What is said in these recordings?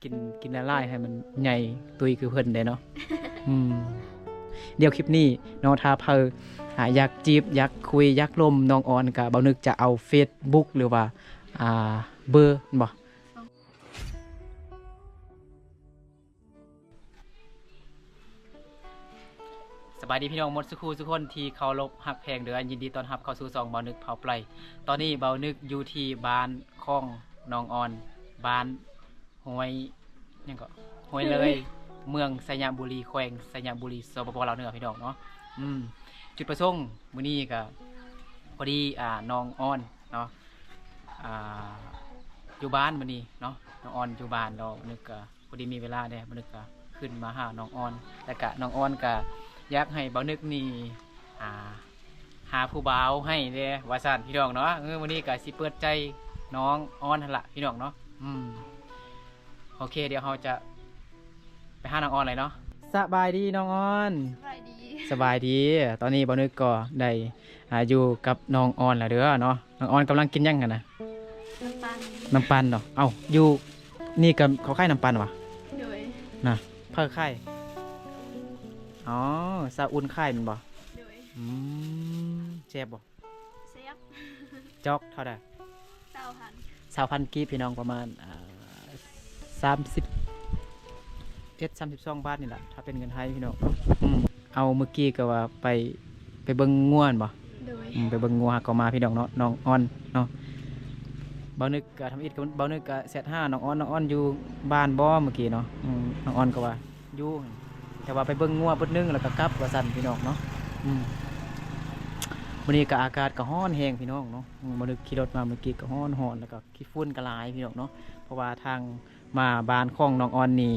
ກິນ ກິນຫຼາຍໆ ໃຫ້ມັນໃຫຍ່ຕຸ້ຍຄືເພິ່ນແດ່ເນາະ. ອືມ ດຽວຄລິບນີ້ເນາະ ຖ້າໃຜ ອາ ຢາກຈີບ ຢາກຄຸຍ ຢາກລົມນ້ອງອອນ ກະບ່າວນຶກຈະເອົາເຟສບຸກ ຫຼືວ່າ ອາ ເບີ ແມ່ນບໍ່? ສະບາຍດີພີ່ນ້ອງໝົດສູ່ຄູ່ສູ່ຄົນທີ່ເຄົາລົບຮັກແພງເດີ. ຍິນດີຕ້ອນຮັບເຂົ້າສູ່ຊ່ອງບ່າວນຶກເຜົາໄປ. ຕອນນີ້ບ່າວນຶກຢູ່ທີ່ບ້ານຂອງນ້ອງອອນ ບ້ານຫ້ວຍ ຫຍັງເກາະ ຫ້ວຍເລີຍ ເມືອງໄຊຍະບູລີ ແຂວງໄຊຍະບູລີ ສປປ ລາວເໜືອ ພີ່ນ້ອງເນາະ. ອືມ ຈຸດປະສົງມື້ນີ້ກະພໍດີ ອ່າ ນ້ອງອອນເນາະ ອ່າ ຢູ່ບ້ານມື້ນີ້ເນາະ ນ້ອງອອນຢູ່ບ້ານ ແລ້ວນຶກກະ ພໍດີມີເວລາແດ່ ມື້ນີ້ກະຂຶ້ນມາຫານ້ອງອອນ ແລ້ວກະນ້ອງອອນກະຢາກໃຫ້ບ່າວນຶກນີ້ ອ່າ ຫາຜູ້ບ່າວໃຫ້ແດ່ວ່າຊັ້ນ ພີ່ນ້ອງເນາະ. ເອີ ມື້ນີ້ກະຊິເປີດໃຈນ້ອງອອນຫັ້ນລະ ພີ່ນ້ອງເນາະ. ອືມ ໂອເຄ ດຽວເຮົາຈະໄປຫານ້ອງອອນເລີຍເນາະ. ສະບາຍດີນ້ອງອອນ. ສະບາຍດີ. ສະບາຍດີ. ຕອນນີ້ບ່າວນຶກກໍໄດ້ ອ່າ ຢູ່ກັບນ້ອງອອນແລ້ວເດີເນາະ. ນ້ອງອອນກຳລັງກິນຫຍັງຫັ້ນນະ? ນ້ຳປັ່ນ. ນ້ຳປັ່ນເນາະ. ເອົ້າ ຢູ່ນີ້ກໍເຂົາຂາຍນ້ຳປັ່ນຫວາ? ໂດຍ. ນະ ໃຜຂາຍ? ອໍ ສາວອຸ່ນຂາຍແມ່ນບໍ່? ໂດຍ. ອືມ ແຊບບໍ່? ແຊບ. ຈອກເທົ່າໃດ? ຊາວພັນ. ຊາວພັນກີບ ພີ່ນ້ອງ ປະມານ ອ່າ ສາມສິບເອັດ ສາມສິບສອງບາດນີ້ລະ ຖ້າເປັນເງິນໄທ ພີ່ນ້ອງ. ອືມ ເອົາ ມື້ກີ້ກໍວ່າໄປ ໄປເບິ່ງງົວແມ່ນບໍ່? ໂດຍ. ອືມ ໄປເບິ່ງງົວ ຫາກໍມາ ພີ່ນ້ອງເນາະ ນ້ອງອອນເນາະ. ບ່າວນຶກກໍທຳອິດ ບ່າວນຶກກໍແຊັດຫານ້ອງອອນ ນ້ອງອອນຢູ່ບ້ານບໍ່ ມື້ກີ້ເນາະ. ອືມ ນ້ອງອອນກໍວ່າຢູ່ ແຕ່ວ່າໄປເບິ່ງງົວບຶດໜຶ່ງ ແລ້ວກໍກັບວ່າຊັ້ນ ພີ່ນ້ອງເນາະ. ອືມ ມື້ນີ້ກໍອາກາດກໍຮ້ອນແຮງ ພີ່ນ້ອງເນາະ. ອືມ ບ່າວນຶກຂີ່ລົດມາມື້ກີ້ກໍຮ້ອນໆ ແລ້ວກໍຂີ້ຝຸ່ນກໍຫຼາຍ ພີ່ນ້ອງເນາະ ເພາະວ່າທາງມາບ້ານຂອງນ້ອງອອນນີ້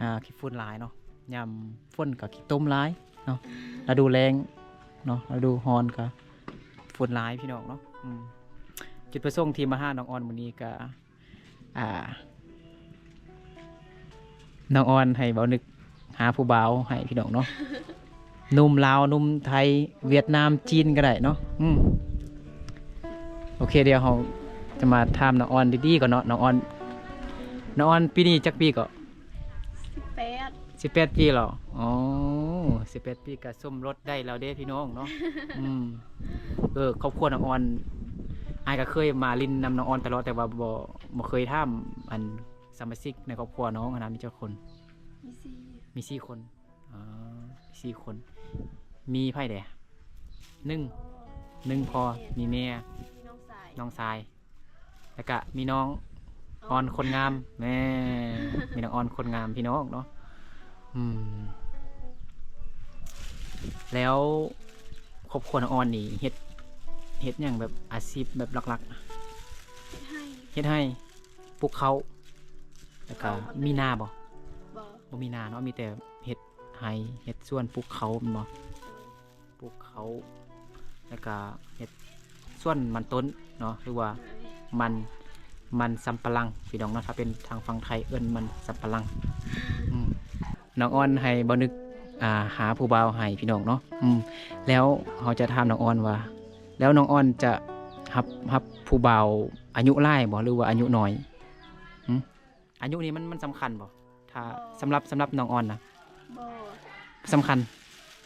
ອ່າ ຂີ້ຝຸ່ນຫຼາຍເນາະ. ຍາມຝົນກໍຂີ້ຕົມຫຼາຍເນາະ ລະດູແລ້ງເນາະ ລະດູຮ້ອນກໍຝຸ່ນຫຼາຍ ພີ່ນ້ອງເນາະ. ອືມ ຈຸດປະສົງທີ່ມາຫານ້ອງອອນມື້ນີ້ກໍ ອ່າ ນ້ອງອອນໃຫ້ບ່າວນຶກຫາຜູ້ບ່າວໃຫ້ ພີ່ນ້ອງເນາະ. ໜຸ່ມລາວ ໜຸ່ມໄທ ຫວຽດນາມ ຈີນກໍໄດ້ເນາະ. ອືມ ໂອເຄ ດຽວເຮົາຈະມາຖາມນ້ອງອອນດີໆກ່ອນເນາະ. ນ້ອງອອນ ນ້ອງອອນປີນີ້ຈັກປີເກາະ? ສິບແປດ. ສິບແປດປີແລ້ວ. ອໍ ສິບແປດປີກະສົມລົດໄດ້ແລ້ວເດ້ ພີ່ນ້ອງເນາະ. ອືມ ເອີ ຄອບຄົວນ້ອງອອນ ອ້າຍກໍເຄີຍມາຫຼິ້ນນຳນ້ອງອອນຕະຫຼອດ ແຕ່ວ່າບໍ່ ບໍ່ເຄີຍຖາມ ອັນ ສະມາຊິກໃນຄອບຄົວນ້ອງຫັ້ນນະ ມີຈັກຄົນ? ມີສີ່. ມີສີ່ຄົນ. ອໍ ສີ່ຄົນ. ມີໃຜແດ່? ໜຶ່ງ ໜຶ່ງພໍ່ ມີແມ່ ມີນ້ອງຊາຍ ນ້ອງຊາຍ ແລ້ວກະມີນ້ອງອອນຄົນງາມ. ແມ່ນ ມີນ້ອງອອນຄົນງາມ ພີ່ນ້ອງເນາະ. ອືມ ແລ້ວຄອບຄົວນ້ອງອອນນີ້ເຮັດ ເຮັດຫຍັງ ແບບອາຊີບແບບຫຼັກໆ? ເຮັດໄຮ່. ເຮັດໄຮ່ ປູກເຂົ້າ ແລ້ວກະ ເຂົ້າ ມີນາບໍ່? ບໍ່ ບໍ່ມີນາເນາະ ມີແຕ່ເຮັດໄຮ່ ເຮັດສວນ ປູກເຂົ້າແມ່ນບໍ່? ປູກເຂົ້າ ແລ້ວກະເຮັດສວນມັນຕົ້ນເນາະ ຫຼືວ່າມັນ ມັນສຳປະຫຼັງ ພີ່ນ້ອງເນາະ. ຖ້າເປັນທາງຝັ່ງໄທເອີ້ນມັນສຳປະຫຼັງ. ອືມ ນ້ອງອອນໃຫ້ບ່າວນຶກ ອ່າ ຫາຜູ້ບ່າວໃຫ້ ພີ່ນ້ອງເນາະ. ອືມ ແລ້ວເຮົາຈະຖາມນ້ອງອອນວ່າ ແລ້ວນ້ອງອອນຈະຮັບ ຮັບຜູ້ບ່າວອາຍຸຫຼາຍບໍ່ ຫຼືວ່າອາຍຸນ້ອຍ? ຫຶ ອາຍຸນີ້ມັນ ມັນສຳຄັນບໍ່? ຖ້າ ບໍ່ ສຳລັບ ສຳລັບນ້ອງອອນນະ ບໍ່ ສຳຄັນ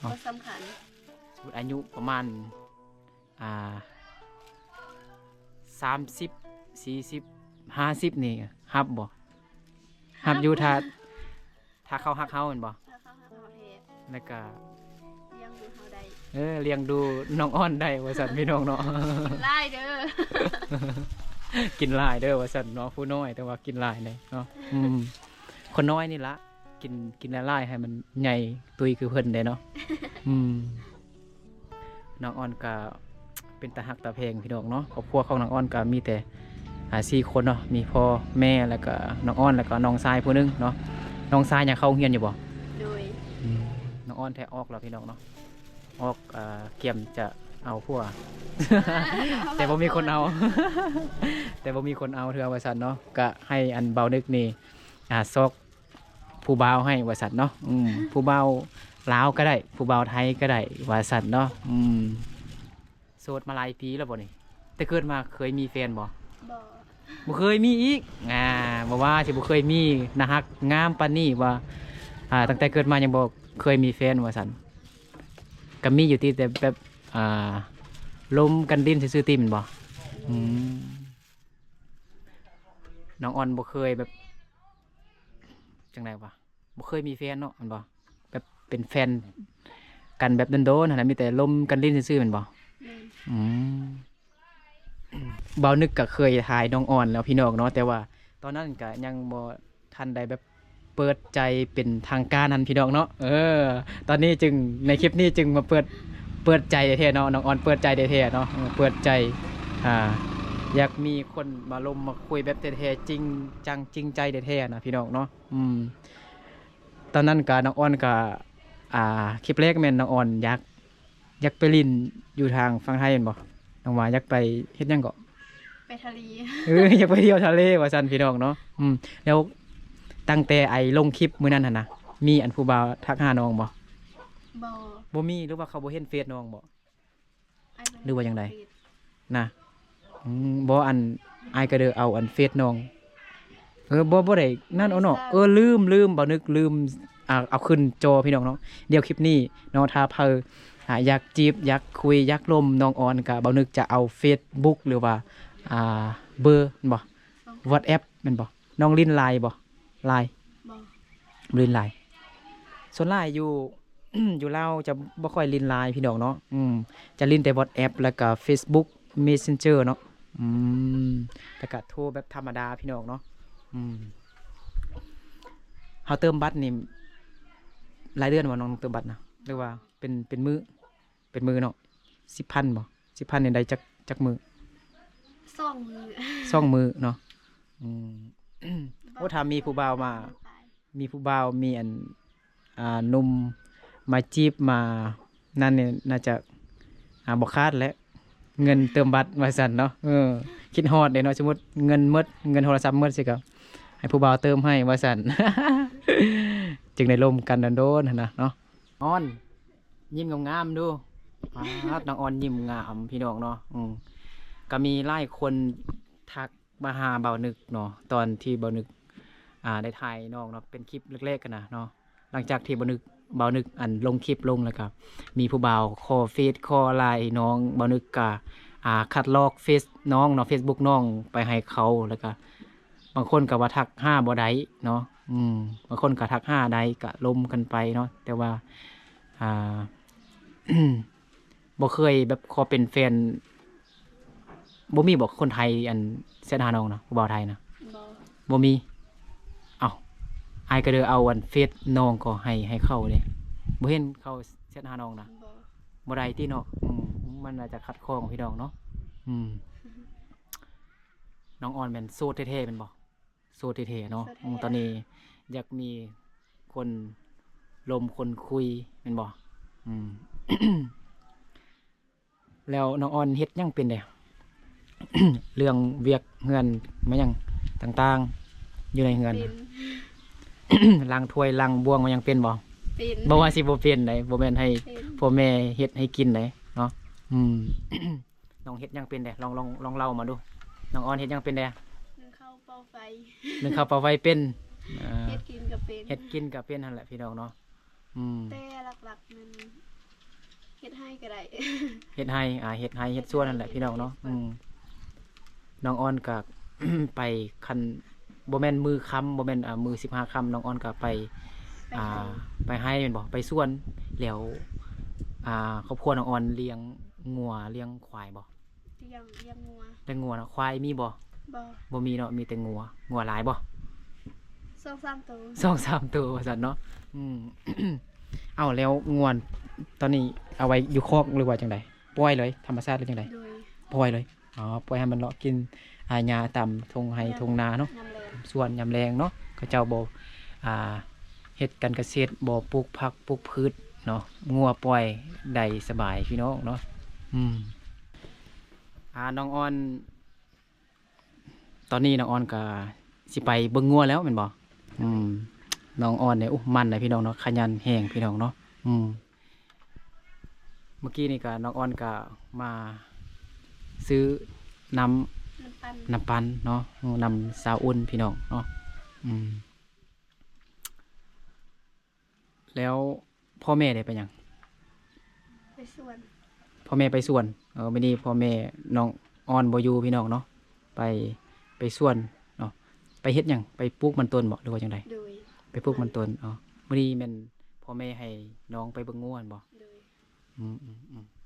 ບໍ່ ບໍ່ສຳຄັນ. ສົມມຸດອາຍຸປະມານ ອ່າ ສາມສິບ ສີ່ສິບ ຫ້າສິບນີ້ຮັບບໍ່? ຮັບຢູ່ ຖ້າ ຖ້າເຂົາຮັກເຮົາແມ່ນບໍ່? ຖ້າເຂົາຮັກເຮົາແທ້ ແລ້ວກະ ລ້ຽງດູເຮົາໄດ້ ເອີ ລ້ຽງດູນ້ອງອອນໄດ້ວ່າຊັ້ນ ພີ່ນ້ອງເນາະ. ກິນຫຼາຍເດີ ກິນຫຼາຍເດີວ່າຊັ້ນເນາະ ຜູ້ນ້ອຍແຕ່ວ່າກິນຫຼາຍເດ້ເນາະ. ອືມ ຄົນນ້ອຍນີ້ລະ ກິນ ກິນຫຼາຍໆ ໃຫ້ມັນໃຫຍ່ຕຸ້ຍຄືເພິ່ນເດ້ເນາະ. ອືມ ນ້ອງອອນກະເປັນຕາຮັກຕາແພງ ພີ່ນ້ອງເນາະ. ຄອບຄົວຂອງນ້ອງອອນກະມີແຕ່ ອ່າ ສີ່ຄົນເນາະ ມີພໍ່ແມ່ ແລ້ວກະນ້ອງອອນ ແລ້ວກະນ້ອງຊາຍຜູ້ໜຶ່ງເນາະ. ນ້ອງຊາຍຍັງເຂົ້າໂຮງຮຽນຢູ່ບໍ່? ໂດຍ. ອືມ ນ້ອງອອນແທ້ອອກແລ້ວ ພີ່ນ້ອງເນາະ ອອກ ອ່າ ກຽມຈະເອົາຜົວ ແຕ່ບໍ່ມີຄົນເອົາ ແຕ່ບໍ່ມີຄົນເອົາເທື່ອວ່າຊັ້ນເນາະ. ກະໃຫ້ອັນບ່າວນຶກນີ້ ອ່າ ຊອກ ຜູ້ບ່າວໃຫ້ວ່າຊັ້ນເນາະ. ອືມ ຜູ້ບ່າວລາວກໍໄດ້ ຜູ້ບ່າວໄທກໍໄດ້ວ່າຊັ້ນເນາະ. ອືມ ໂສດມາຫຼາຍປີແລ້ວບໍ່ນີ້? ແຕ່ເກີດມາເຄີຍມີແຟນບໍ່? ບໍ່. ບໍ່ເຄີຍມີອີກ ອ່າ ບໍ່ວ່າຊິບໍ່ເຄີຍມີ ໜ້າຮັກງາມປານນີ້ວ່າ ອ່າ ຕັ້ງແຕ່ເກີດມາຍັງບໍ່ເຄີຍມີແຟນວ່າຊັ້ນ. ກໍມີຢູ່ຕິ ແຕ່ແບບ ອ່າ ລົມກັນຫຼິ້ນຊື່ໆຕິ ແມ່ນບໍ່? ອືມ ນ້ອງອອນບໍ່ເຄີຍແບບ ຈັ່ງໃດວະ? ບໍ່ເຄີຍມີແຟນເນາະ ແມ່ນບໍ່? ແບບເປັນແຟນກັນແບບດົນໆຫັ້ນນະ ມີແຕ່ລົມກັນຫຼິ້ນຊື່ໆ ແມ່ນບໍ່? ແມ່ນ. ອືມ ບ່າວນຶກກໍເຄີຍຖ່າຍນ້ອງອອນແລ້ວພີ່ນ້ອງເນາະ ແຕ່ວ່າຕອນນັ້ນກໍຍັງບໍ່ທັນໄດ້ແບບເປີດໃຈເປັນທາງການຫັ້ນພີ່ນ້ອງເນາະ. ເອີ ຕອນນີ້ຈຶ່ງ ໃນຄລິບນີ້ຈຶ່ງມາເປີດ ເປີດໃຈແທ້ໆເນາະ ນ້ອງອອນເປີດໃຈແທ້ໆເນາະ ເອີ ເປີດໃຈ ອ່າ ຢາກມີຄົນມາລົມມາຄຸຍແບບແທ້ໆ ຈິງຈັງຈິງໃຈແທ້ໆນະພີ່ນ້ອງເນາະ. ອືມ ຕອນນັ້ນກະນ້ອງອອນກະ ອ່າ ຄລິບແລກແມ່ນນ້ອງອອນຢາກ ຢາກໄປຫຼິ້ນຢູ່ທາງຝັ່ງໄທແມ່ນບໍ່? ນ້ອງວ່າຢາກໄປເຮັດຫຍັງເກາະ? ໄປທະເລ. ເອີ ຢາກໄປທ່ຽວທະເລວ່າຊັ້ນພີ່ນ້ອງເນາະ. ອືມ ແລ້ວຕັ້ງແຕ່ໄອ້ລົງຄລິບມື້ນັ້ນຫັ້ນນະ ມີອັນຜູ້ບ່າວທັກຫານ້ອງບໍ່? ບໍ່ ບໍ່ມີ ຫຼືວ່າເຂົາບໍ່ເຫັນເຟສນ້ອງບໍ່? ຫຼືວ່າຈັ່ງໃດນະ? ອືມ ບໍ່ ອັນ ອ້າຍກະເດີເອົາອັນເຟສນ້ອງ ເອີ ບໍ່ ບໍ່ໄດ້ນັ້ນເອົາເນາະ. ເອີ ລືມ ລືມ ບ່າວນຶກລືມ ອ່າ ເອົາຂຶ້ນຈໍພີ່ນ້ອງເນາະ. ດຽວຄລິບນີ້ເນາະ ຖ້າໃຜ ອ່າ ຢາກຈີບ ຢາກຄຸຍ ຢາກລົມນ້ອງອອນ ກະບ່າວນຶກຈະເອົາເຟສບຸກ ຫຼືວ່າ ອ່າ ເບີ ແມ່ນບໍ່? ວອດແອັບ ແມ່ນບໍ່? ນ້ອງຫຼິ້ນລາຍບໍ່? ລາຍ ບໍ່ ບໍ່ຫຼິ້ນລາຍ. ສ່ວນຫຼາຍຢູ່ ຢູ່ລາວຈະບໍ່ຄ່ອຍຫຼິ້ນລາຍພີ່ນ້ອງເນາະ. ອືມ ຈະຫຼິ້ນແຕ່ວອດແອັບ ແລ້ວກະເຟສບຸກ ເມສເຊັນເຈີເນາະ. ອືມ ແລ້ວກະໂທແບບທຳມະດາພີ່ນ້ອງເນາະ. ອືມ ເຮົາເຕີມບັດນີ້ ລາຍເດືອນບໍ່ນ້ອງເຕີມບັດນະ ຫຼືວ່າເປັນ ເປັນມື້? ເປັນມື້ເນາະ. ສິບພັນບໍ່? ສິບພັນນີ້ໄດ້ຈັກ ຈັກມື້? ສອງມື້ ສອງມື້ເນາະ. ອືມ ໂອ້ ຖ້າມີຜູ້ບ່າວມາ ມີຜູ້ບ່າວ ມີອັນ ອ່າ ໜຸ່ມມາຈີບມານັ້ນນີ້ ໜ້າຈະ ອ່າ ບໍ່ຂາດແຫຼະ ເງິນເຕີມບັດວ່າຊັ້ນເນາະ. ເອີ ຄິດຮອດເດ້ເນາະ ສົມມຸດເງິນໝົດ ເງິນໂທລະສັບໝົດຊີ້ ກໍໃຫ້ຜູ້ບ່າວເຕີມໃຫ້ວ່າຊັ້ນ ຈຶ່ງໄດ້ລົມກັນດົນໆຫັ້ນນະເນາະ. ອອນ ຍິ້ມງາມໆດູ. ປາດ ນ້ອງອອນຍິ້ມງາມພີ່ນ້ອງເນາະ. ອືມ ກໍມີຫຼາຍຄົນທັກມາຫາບ່າວນຶກເນາະ ຕອນທີ່ບ່າວນຶກ ອ່າ ໄດ້ຖ່າຍນ້ອງເນາະ ເປັນຄລິບແລກໆຫັ້ນນະເນາະ. ຫຼັງຈາກທີ່ບ່າວນຶກ ບ່າວນຶກ ອັນ ລົງຄລິບລົງ ແລ້ວກໍມີຜູ້ບ່າວຂໍເຟສ ຂໍລາຍນ້ອງ ບ່າວນຶກກໍ ອ່າ ຄັດລອກເຟສນ້ອງເນາະ ເຟສບຸກນ້ອງໄປໃຫ້ເຂົາ ແລ້ວກໍ ບາງຄົນກໍວ່າທັກຫາບໍ່ໄດ້ເນາະ. ອືມ ບາງຄົນກໍທັກຫາໄດ້ ກໍລົມກັນໄປເນາະ ແຕ່ວ່າ ອ່າ ບໍ່ເຄີຍແບບຂໍເປັນແຟນ ບໍ່ມີບໍ່ ຄົນໄທ ອັນ ແຊັດຫານ້ອງນະ ຜູ້ບ່າວໄທນະ? ບໍ່ ບໍ່ມີ. ເອົ້າ ອ້າຍກະເດີເອົາ ອັນ ເຟສນ້ອງກໍໃຫ້ ໃຫ້ເຂົາເດ້ ບໍ່ເຫັນເຂົາແຊັດຫານ້ອງນະ? ບໍ່ ບໍ່ໄດ້ຕິເນາະ. ອືມ ມັນອາດຈະຂັດຂ້ອງພີ່ນ້ອງເນາະ. ອືມ ນ້ອງອອນແມ່ນໂສດແທ້ໆແມ່ນບໍ່? ໂສດແທ້ໆເນາະ. ໂສດແທ້ໆ. ອືມ ຕອນນີ້ຢາກມີຄົນລົມຄົນຄຸຍແມ່ນບໍ່? ອືມ ແລ້ວນ້ອງອອນເຮັດຫຍັງເປັນແດ່? ເລື່ອງວຽກເຮືອນມາຫຍັງຕ່າງໆ ຢູ່ໃນເຮືອນ ເປັນ ລ້າງຖ້ວຍລ້າງບ່ວງມາຫຍັງເປັນບໍ່? ເປັນ. ບໍ່ວ່າຊິບໍ່ເປັນໃດ ບໍ່ແມ່ນໃຫ້ ເປັນ ພໍ່ແມ່ເຮັດໃຫ້ກິນໃດເນາະ. ອືມ ນ້ອງເຮັດຫຍັງເປັນແດ່? ລອງ ລອງ ລອງເລົ່າມາດູ ນ້ອງອອນເຮັດຫຍັງເປັນແດ່? ໜຶ້ງເຂົ້າເປົ່າໄຟ ໜຶ້ງເຂົ້າເປົ່າໄຟເປັນ. ອ່າ ເຮັດກິນກໍເປັນ ເຮັດກິນກໍເປັນຫັ້ນແຫຼະພີ່ນ້ອງເນາະ. ອືມ ແຕ່ຫຼັກໆແມ່ນເຮັດໄຮ່ກໍໄດ້ ເຮັດໄຮ່ ອ່າ ເຮັດໄຮ່ເຮັດສວນຫັ້ນແຫຼະພີ່ນ້ອງເນາະ. ອືມ ນ້ອງອອນກໍໄປ ຄັນບໍ່ແມ່ນມື້ຄ່ຳ ບໍ່ແມ່ນ ອ່າ ມື້ສິບຫ້າຄ່ຳ ນ້ອງອອນກໍໄປ ໄປ ອ່າ ໄຮ່ ໄປໄຮ່ແມ່ນບໍ່? ໄປສວນ. ແລ້ວ ອ່າ ຄອບຄົວນ້ອງອອນລ້ຽງງົວລ້ຽງຄວາຍບໍ່? ລ້ຽງ ລ້ຽງງົວ ລ້ຽງງົວເນາະ. ຄວາຍມີບໍ່? ບໍ່ ບໍ່ມີເນາະ ມີແຕ່ງົວ. ງົວຫຼາຍບໍ່? ສອງສາມໂຕ ສອງສາມໂຕວ່າຊັ້ນເນາະ. ອືມ ເອົ້າ ແລ້ວງົວຕອນນີ້ເອົາໄວ້ຢູ່ຄອກ ຫຼືວ່າຈັ່ງໃດ? ປ່ອຍເລີຍ ທຳມະຊາດ ຫຼືຈັ່ງໃດ? ໂດຍ ປ່ອຍເລີຍ. ອໍ ປ່ອຍໃຫ້ມັນເລາະກິນ ອ່າ ຫຍ້າຕາມທົ່ງໄຮ່ທົ່ງນາເນາະ ຍາມແລງ ຕາມສວນຍາມແລງເນາະ. ເຂົາເຈົ້າບໍ່ ອ່າ ເຮັດການກະເສດ ບໍ່ປູກຜັກປູກພືດເນາະ ງົວປ່ອຍໄດ້ສະບາຍພີ່ນ້ອງເນາະ. ອືມ ອ່າ ນ້ອງອອນ ຕອນນີ້ນ້ອງອອນກໍຊິໄປເບິ່ງງົວແລ້ວແມ່ນບໍ່? ອືມ ນ້ອງອອນນີ້ ໂອ້ ໝັ່ນໃດພີ່ນ້ອງເນາະ ຂະຫຍັນແຮງພີ່ນ້ອງເນາະ. ອືມ ເມື່ອກີ້ນີ້ກໍນ້ອງອອນກໍມາຊື້ນ້ຳ ນ້ຳປັ່ນ ນ້ຳປັ່ນເນາະ ເອີ ນ້ຳຊາອຸ່ນພີ່ນ້ອງເນາະ ອືມ ແລ້ວພໍ່ແມ່ໄດ້ໄປຫຍັງ? ໄປສວນ ພໍ່ແມ່ໄປສວນ ເອີ ມື້ນີ້ພໍ່ແມ່ນ້ອງອອນບໍ່ຢູ່ພີ່ນ້ອງເນາະ ໄປ ໄປສວນເນາະ ໄປເຮັດຫຍັງ? ໄປປູກມັນຕົ້ນບໍ ຫຼືວ່າຈັ່ງໃດ? ໂດຍ ໄປປູກມັນຕົ້ນ ອໍ ມື້ນີ້ແມ່ນພໍ່ແມ່ໃຫ້ນ້ອງໄປເບິ່ງງົວຫັ້ນບໍ? ໂດຍ ອືມໆ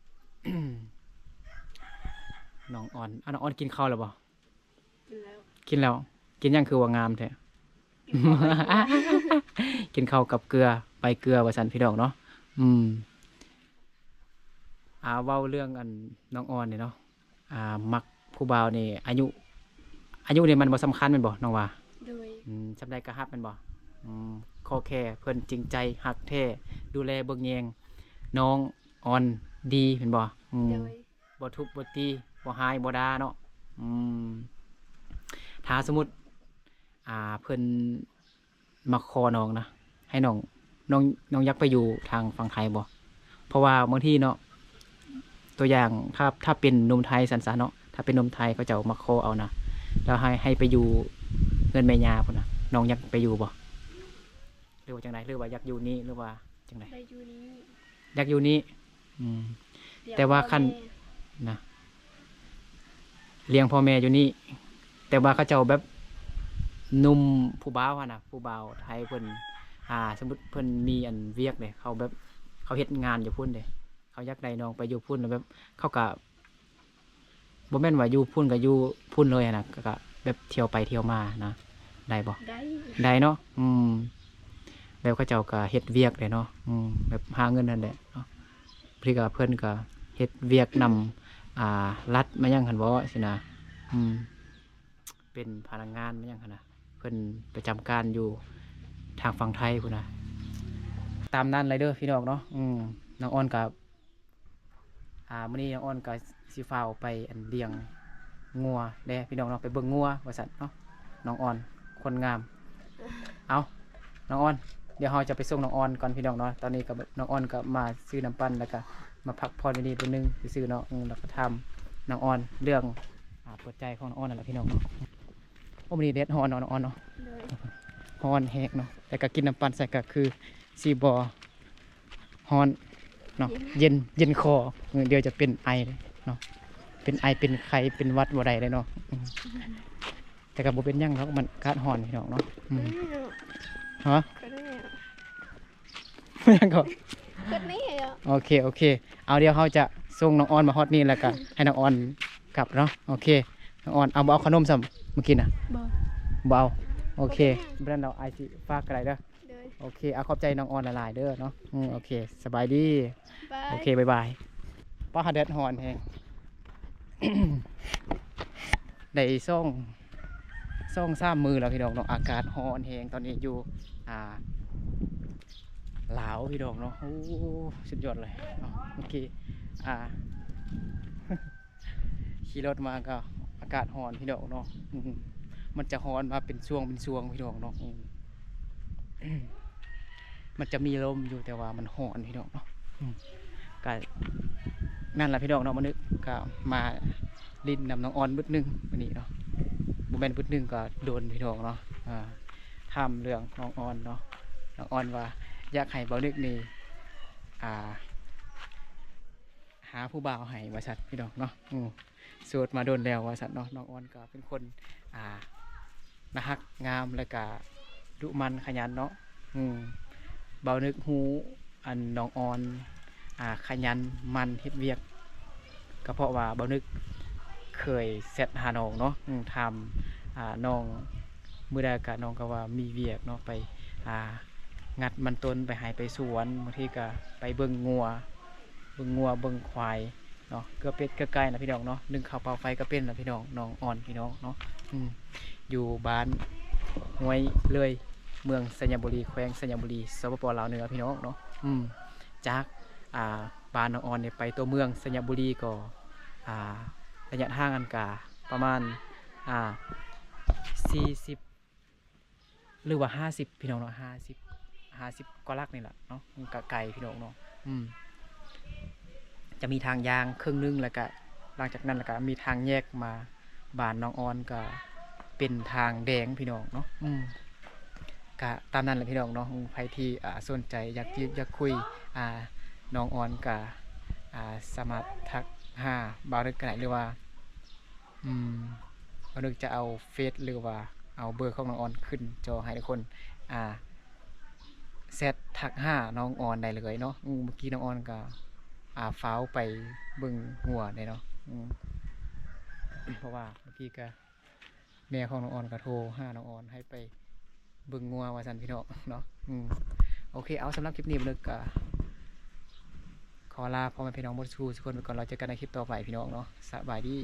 ໆ ນ້ອງອອນ ອາ ນ້ອງອອນກິນເຂົ້າແລ້ວບໍ? ກິນແລ້ວ ກິນແລ້ວ ກິນຫຍັງຄືວ່າງາມແທ້? ກິນເຂົ້າໃບເກືອ ກິນເຂົ້າກັບເກືອ ໃບເກືອວ່າຊັ້ນພີ່ນ້ອງເນາະ ອືມ ອ່າ ເວົ້າເລື່ອງອັນນ້ອງອອນນີ້ເນາະ ອ່າ ມັກຜູ້ບ່າວນີ້ ອາຍຸ ອາຍຸນີ້ມັນບໍ່ສຳຄັນແມ່ນບໍ່ ນ້ອງວ່າ? ໂດຍ ອືມ ສ່ຳໃດກໍຮັກແມ່ນບໍ່? ອືມ ຂໍແຄ່ເພິ່ນຈິງໃຈ ຮັກແທ້ ດູແລເບິ່ງແຍງນ້ອງອອນດີແມ່ນບໍ່? ອືມ ໂດຍ ບໍ່ທຸບບໍ່ຕີ ບໍ່ຮ້າຍບໍ່ດ່າເນາະ ອືມ ຖ້າສົມມຸດ ອ່າ ເພິ່ນມາຂໍນ້ອງນະ ໃຫ້ນ້ອງ ນ້ອງ ນ້ອງຢາກໄປຢູ່ທາງຝັ່ງໄທບໍ່? ເພາະວ່າບາງທີເນາະ ຕົວຢ່າງ ຖ້າ ຖ້າເປັນໜຸ່ມໄທຊັ້ນຊະເນາະ ຖ້າເປັນໜຸ່ມໄທເຂົາເຈົ້າມາຂໍເອົານະ ແລ້ວໃຫ້ ໃຫ້ໄປຢູ່ເຮືອນແມ່ຍ່າພຸ້ນນະ ນ້ອງຢາກໄປຢູ່ບໍ່? ຫຼືວ່າຈັ່ງໃດ? ຫຼືວ່າຢາກຢູ່ນີ້ ຫຼືວ່າຈັ່ງໃດ? ໄດ້ຢູ່ນີ້ ຢາກຢູ່ນີ້ ອືມ ແຕ່ວ່າຄັນ ນະ ລ້ຽງພໍ່ແມ່ຢູ່ນີ້ ແຕ່ວ່າເຂົາເຈົ້າແບບໜຸ່ມຜູ້ບ່າວຫັ້ນນະ ຜູ້ບ່າວໄທເພິ່ນ ອ່າ ສົມມຸດເພິ່ນມີອັນວຽກເດ້ ເຂົາແບບ ເຂົາເຮັດງານຢູ່ພຸ້ນເດ້ ເຂົາຢາກໄດ້ນ້ອງໄປຢູ່ພຸ້ນ ແລ້ວແບບເຂົາກະ ບໍ່ແມ່ນວ່າຢູ່ພຸ້ນກໍຢູ່ພຸ້ນເລີຍຫັ້ນນະ ກໍ ກໍແບບທ່ຽວໄປທ່ຽວມານະ ໄດ້ບໍ່? ໄດ້ ໄດ້ເນາະ ອືມ ແບບເຂົາເຈົ້າກໍເຮັດວຽກແຫຼະເນາະ ອືມ ແບບຫາເງິນຫັ້ນແຫຼະເນາະ ບາງທີກໍເພິ່ນກໍເຮັດວຽກນຳ ອ່າ ລັດມາຫຍັງຫັ້ນບໍ ຊີ້ນະ ອືມ ເປັນພະນັກງານມາຫຍັງຫັ້ນນະ ເພິ່ນປະຈຳການຢູ່ທາງຝັ່ງໄທພຸ້ນນະ ຕາມນັ້ນເລີຍເດີພີ່ນ້ອງເນາະ ອືມ ນ້ອງອອນກໍ ອ່າ ມື້ນີ້ນ້ອງອອນກໍຊິຟ້າວໄປອັນລ້ຽງງົວແດ່ພີ່ນ້ອງເນາະ ໄປເບິ່ງງົວວ່າຊັ້ນເນາະ ນ້ອງອອນຄົນງາມ ເອົາ ນ້ອງອອນ ດຽວເຮົາຈະໄປສົ່ງນ້ອງອອນກ່ອນພີ່ນ້ອງເນາະ ຕອນນີ້ກໍນ້ອງອອນກໍມາຊື້ນ້ຳປັ່ນ ແລ້ວກໍມາພັກຜ່ອນຢູ່ນີ້ບຶດໜຶ່ງຊື່ໆເນາະ ແລ້ວກໍຖາມນ້ອງອອນເລື່ອງ ອ່າ ເປີດໃຈຂອງນ້ອງອອນນັ້ນແຫຼະພີ່ນ້ອງເນາະ ໂອ້ ມື້ນີ້ແດດຮ້ອນເນາະ ນ້ອງອອນເນາະ ຮ້ອນແຮງເນາະ ແຕ່ກໍກິນນ້ຳປັ່ນໃສ່ກໍຄືຊິບໍ່ ຮ້ອນເນາະ ເຢັນ ເຢັນຄໍ ເອີ ດຽວຈະເປັນໄອເນາະ ເປັນໄອ ເປັນໄຂ້ ເປັນຫວັດບໍ່ໄດ້ເດ້ເນາະ ອືມ ແຕ່ກໍບໍ່ເປັນຫຍັງດອກ ມັນອາກາດຮ້ອນພີ່ນ້ອງເນາະ ອືມ ຮະ ຫຍັງກໍ ໂອເຄ ໂອເຄ ເອົາ ດຽວເຮົາຈະສົ່ງນ້ອງອອນມາຮອດນີ້ ແລ້ວກໍໃຫ້ນ້ອງອອນກັບເນາະ ໂອເຄ ນ້ອງອອນ ເອົາ ບໍ່ເອົາຂະໜົມຊ້ຳ ມື້ກີ້ນະ ບໍ່ ບໍ່ເອົາ ໂອເຄ ບໍ່ເປັນຫຍັງ ບໍ່ເປັນຫຍັງດອກ ອ້າຍຊິຝາກກໍໄດ້ເດີ ໂດຍ ໂອເຄ ເອົາ ຂອບໃຈນ້ອງອອນຫຼາຍໆເດີເນາະ ອືມ ໂອເຄ ສະບາຍດີ ບາຍ ໂອເຄ ບາຍບາຍ ປ້າ ແດດຮ້ອນແຮງ ໄດ້ສອງ ສອງສາມມື້ແລ້ວພີ່ນ້ອງເນາະ ອາກາດຮ້ອນແຮງ ຕອນນີ້ຢູ່ ອ່າ ລາວພີ່ນ້ອງເນາະ ໂອ້ ສຸດຍອດເລີຍເນາະ ເມື່ອກີ້ ອ່າ ຂີ່ລົດມາກໍອາກາດຮ້ອນພີ່ນ້ອງເນາະ ອືມ ມັນຈະຮ້ອນມາເປັນຊ່ວງເປັນຊ່ວງພີ່ນ້ອງເນາະ ອືມ ມັນຈະມີລົມຢູ່ ແຕ່ວ່າມັນຮ້ອນພີ່ນ້ອງເນາະ ອືມ ກະນັ້ນລະພີ່ນ້ອງເນາະ ມື້ນີ້ກະມາຫຼິ້ນນຳນ້ອງອອນບຶດໜຶ່ງມື້ນີ້ເນາະ ບໍ່ແມ່ນບຶດໜຶ່ງກໍດົນພີ່ນ້ອງເນາະ ອ່າ ຖາມເລື່ອງນ້ອງອອນເນາະ ນ້ອງອອນວ່າຢາກໃຫ້ບ່າວນຶກນີ້ ອ່າ ຫາຜູ້ບ່າວໃຫ້ວ່າຊັ້ນພີ່ນ້ອງເນາະ ໂສດມາດົນແລ້ວວ່າຊັ້ນເນາະ ນ້ອງອອນກໍເປັນຄົນ ອ່າ ໜ້າຮັກງາມ ແລ້ວກະດຸໝັ່ນຂະຫຍັນເນາະ ອືມ ບ່າວນຶກຮູ້ອັນນ້ອງອອນ ອ່າ ຂະຫຍັນໝັ່ນເຮັດວຽກ ກໍເພາະວ່າບ່າວນຶກເຄີຍແຊັດຫານ້ອງເນາະ ອືມ ຖາມ ອ່າ ນ້ອງມື້ໃດກະ ນ້ອງກໍວ່າມີວຽກເນາະ ໄປ ອ່າ ງັດມັນຕົ້ນ ໄປໄຮ່ໄປສວນ ບາງທີກະໄປເບິ່ງງົວ ເບິ່ງງົວເບິ່ງຄວາຍເນາະ ເກືອເປັດເກືອໄກ່ນະພີ່ນ້ອງເນາະ ໜຶ້ງເຂົ້າເປົ່າໄຟກໍເປັນນະພີ່ນ້ອງ ນ້ອງອອນພີ່ນ້ອງເນາະ ອືມ ຢູ່ບ້ານຫ້ວຍເລີຍ ເມືອງໄຊຍະບູລີ ແຂວງໄຊຍະບູລີ ສປປ ລາວເໜືອພີ່ນ້ອງເນາະ ອືມ ຈາກ ອ່າ ບ້ານນ້ອງອອນນີ້ໄປຕົວເມືອງໄຊຍະບູລີກໍ ອ່າ ໄລຍະທາງຫັ້ນກະປະມານ ອ່າ ສີ່ສິບ ຫຼືວ່າຫ້າສິບພີ່ນ້ອງເນາະ ຫ້າສິບ ຫ້າສິບກວ່າຫຼັກນີ້ລະເນາະ ມັນກະໄກພີ່ນ້ອງເນາະ ອືມ ຈະມີທາງຍ່າງເຄິ່ງໜຶ່ງ ແລ້ວກະຫຼັງຈາກນັ້ນ ແລ້ວກະມີທາງແຍກມາ ບ້ານນ້ອງອອນກະເປັນທາງແດງພີ່ນ້ອງເນາະ. ອືມ ກະຕາມນັ້ນແຫຼະພີ່ນ້ອງເນາະ. ໃຜທີ່ ອ່າ ສົນໃຈຢາກຈີບຢາກຄຸຍ ອ່າ ນ້ອງອອນກະ ອ່າ ສາມາດທັກຫາບ່າວນຶກກໍໄດ້ ຫຼືວ່າ ອືມ ບ່າວນຶກຈະເອົາເຟສ ຫຼືວ່າເອົາເບີຂອງນ້ອງອອນຂຶ້ນຈໍໃຫ້ທຸກຄົນ ອ່າ ແຊັດທັກຫານ້ອງອອນໄດ້ເລີຍເນາະ. ອືມ ເມື່ອກີ້ນ້ອງອອນກໍ ອ່າ ຟ້າວໄປເບິ່ງງົວເດ້ເນາະ. ອືມ ເພາະວ່າເມື່ອກີ້ກໍ ແມ່ຂອງນ້ອງອອນກໍໂທຫານ້ອງອອນໃຫ້ໄປເບິ່ງງົວວ່າຊັ້ນພີ່ນ້ອງເນາະ. ອືມ ໂອເຄ ເອົາ ສຳລັບຄລິບນີ້ບ່າວນຶກກໍຂໍລາພໍ່ແມ່ພີ່ນ້ອງໝົດສູ່ທຸກຄົນໄປກ່ອນ. ແລ້ວເຈີກັນໃນຄລິບຕໍ່ໄປພີ່ນ້ອງເນາະ. ສະບາຍດີ.